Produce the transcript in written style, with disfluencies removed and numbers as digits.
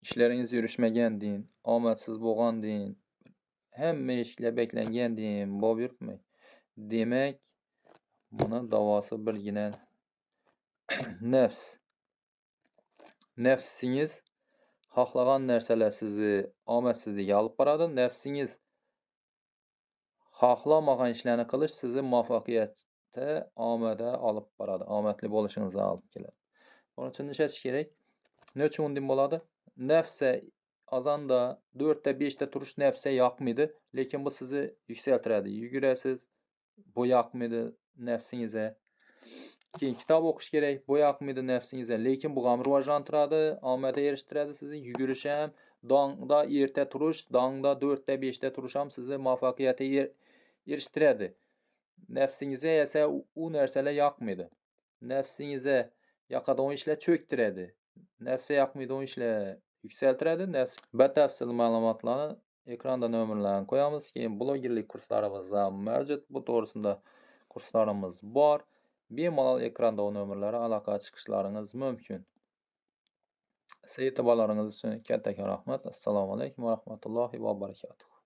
Ishlaringiz yurishmagan deyin, omadsiz bo'lgan deyin, hamma eshiklar beklangan deyin bo'lib yuribmi? Demak, buni davosi birgina nafs. Nafsingiz xohlagan narsalar sizni omadsizlikka olib boradi. Nafsingiz xohlamagan ishlarni qilish sizni muvaffaqiyatga, omada olib boradi. Omadli bo'lishingizga olib keladi. Buning uchun nishlatish kerak? Nima uchun unday bo'ladi? Nafsa azonda 4 ta 5 ta turish nafsa yoqmaydi, lekin bu sizni yuksaltiradi. Yugurasiz, bu yoqmaydi nafsingizga. Keyin kitob o'qish kerak, bu yoqmaydi nafsingizga, lekin bu ham rivojlantiradi, omadga erishtiradi sizni. Yugurish ham, dongda erta turish, dongda 4 ta 5 ta turish ham sizni muvaffaqiyatga erishtiradi. Nafsingizga esa u narsalar yoqmaydi. Nafsingizga yoqadigan ishlar cho'ktiradi. Nafsga yoqmaydigan ishlar yuksaltiradi. Nafs batafsil ma'lumotlarni ekranda nomerlarini qo'yamiz. Keyin blogerlik kurslarimiz ham mavjud. Bu to'g'risida kurslarimiz bor. Bemalol ekranda nomerlari aloqa chiqishlaringiz mumkin. Siz e'tiborlaringiz uchun kattakon rahmat. Assalomu alaykum va rahmatullohi va barakatuh.